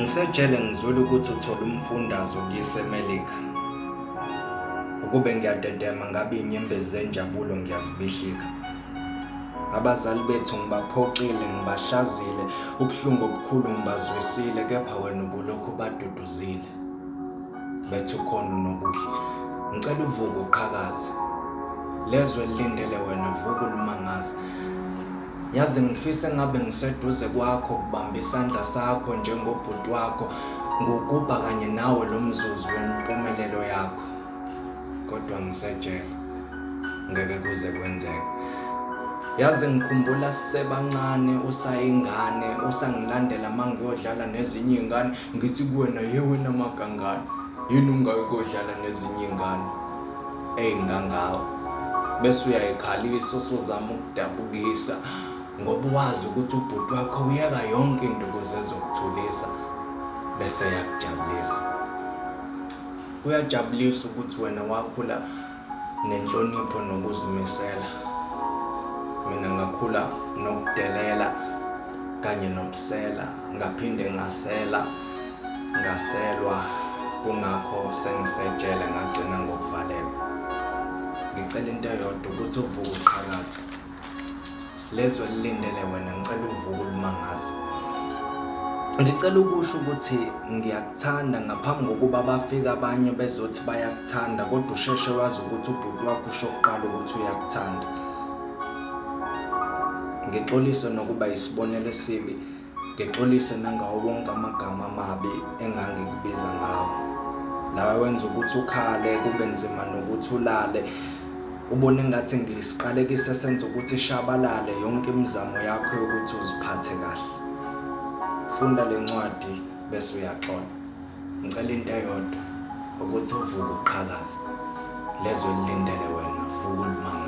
Ngisejele ngizwile ukuthi uthola umfundaze ukuyisa eMelika. Ukube ngiyadedema ngabe inyembezi zenjabulo ngiyazibihlika. Abazali bethu ngibaphoxile, ngibahlazile, ubuhlungu obukhulu ngibazwisile kepha wena ubulokhu ubaduduzile. Bethi ukhona uNobuhle. Ngicela uvuke uqhakaze. Lezwe lilindele wena vuka ulimangaze. Yazi ngifisa engabe ngiseduze kwakho kubamba isandla sakho njengobhuti wakho ngugubha kanye nawe lo mzuzu wempumelelo yakho. Kodwa ngisejele. Ngeke kuze kwenzeke. Yazi ngikhumbula sisebancane usayingane usangilandela mangiyodlala nezinye iy'ngane ngithi kuwena ye wena magangane yini ungayi kodlala nezinye iy'ngane ey'ngangawe bese uyayikhalisa usuzama ukudabukisa ngoba wazi ukuthi ubhuti wakho uyeka yonke into ukuze ezokuthulisa bese yakujabulisa. Kuyajabulisa ukuthi wena wakhula nenhlonipho nokuzimisela. Mina ngakhula nokudelela kanye nobusela, ngaphinde ngasela, ngaselwa kungakho sengisejele ngagcina ngokuvalelwa. Ngicela into eyodwa ukuthi uvuke uqhakaze. Lezwe lilindele wena ngicela uvuke ulimangaze. Ngicela ukusho ukuthi ngiyakuthanda ngaphambi kokuba bafike abanye bezothi bayakuthanda kodwa usheshe wazi ukuthi ubhuti wakho usho kuqala ukuthi uyakuthanda. Ngixolise nokuba isibonelo esibi Ngixolise nangawo wonke amagama amabi engangikubiza ngawo. Lawa wenza ukuthi ukhale kube nzima nokuthi ulale. Ubone engathi ngiyisiqalekiso esenza ukuthi ishabalale yonke imizamo yakho yokuthi uziphathe kahle. Funda le ncwadi bese uyaxola. Ngicela into eyodwa ukuthi uvuke uqhakaze. Lezwe lilindele wena, vuka ulimangaze.